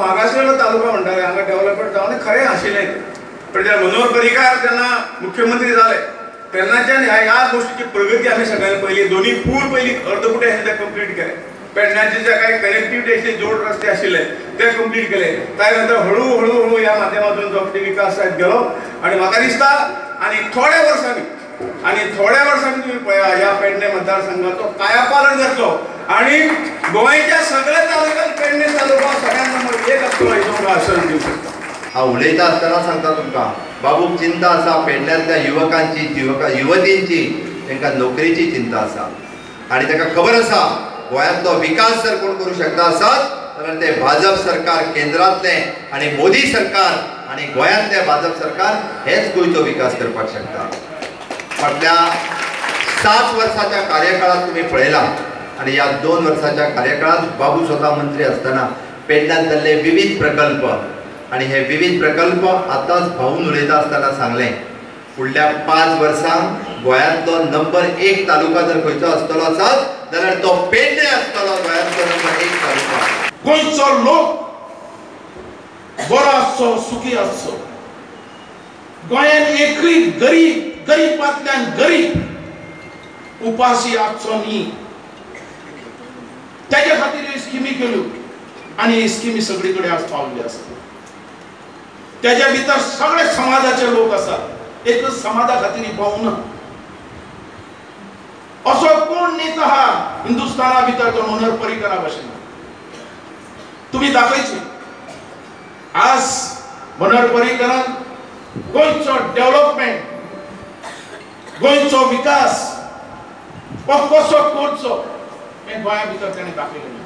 मागासलेलो तालुका म्हणटाले, हांगा डेव्हलपमेंट जावन खरें आशिल्लें. पण जेन्ना मनोहर पर्रीकार जेन्ना मुख्यमंत्री जाले तेन्नाच्यान ह्या गोष्टीची प्रगती आमी सगळ्यांनी पयली. दोन्ही पूल पयली अर्दकुटे आशिल्ले ते कंप्लीट केले, पेडण्याचे जे काही कनेक्टिव्हिटी आशिल्ले जोड रस्ते आशिल्ले ते कंप्लीट केले. त्या नंतर हळू हळू हळू ह्या माध्यमातून जो विकास जायत गेलो आनी म्हाका दिसता आनी थोड्या वर्सांनी तुम्ही पळया ह्या पेडणे मतदारसंघाचो कायापालट जातलो आनी गोंयच्या सगळ्या तालुक्यात पेडणे तालुका सगळ्यांना नंबर एक आसतलो हें तुमकां आश्वासन दिवंक शकता. हांव उलयता आसतना सांगता तुमकां, बाबूक चिंता आसा पेडण्यांतल्या युवकांची, युवतींची, तांकां नोकरेची चिंता आसा आनी ताका खबर आसा गोंयांतलो विकास जर कोण करूं शकता आसत जाल्यार ते भाजप सरकार केंद्रांतलें आनी मोदी सरकार आनी गोंयांतलें भाजप सरकार हेच गोंयचो विकास करपाक शकता. फाटल्या 7 वर्साच्या कार्यकाळात तुमी पळयला आनी ह्या 2 वर्साच्या कार्यकाळात बाबू स्वता मंत्री आसतना पेडण्यांत जाल्ले विविध प्रकल्प आनी हे विविध प्रकल्प आतांच भाऊन उलयता आसतना सांगलें, फुडल्या 5 वर्सांक गोंयांतलो नंबर 1 तालुका जर खंयचो आसतलो आसत जाल्यार तो पेडणे आसतलो, गोंयांतलो नंबर 1 तालुका. गोंयचो लोक बरो आसचो, सुखी आसचो, गोंयान एकूय गरीब, गरीबांतल्यान गरीब उपाशी आसचो न्ही, तेजे खातीर ह्यो स्किमी केल्यो आनी ही स्किमी सगळी कडेन आज पावल्ली आसा. तेज्या भितर सगळे समाजाचे लोक आसात, एकच समाजा खातीर ही पावना. असो कोण नेता आहा हिंदुस्थाना भितर तो मनोहर पर्रीकरा भशेन तुमी दाखयचे. आज मनोहर पर्रीकरान गोंयचो डेव्हलपमेंट, गोंयचो विकास हो कसो करचो हें गोंया भितर ताणें दाखयलें.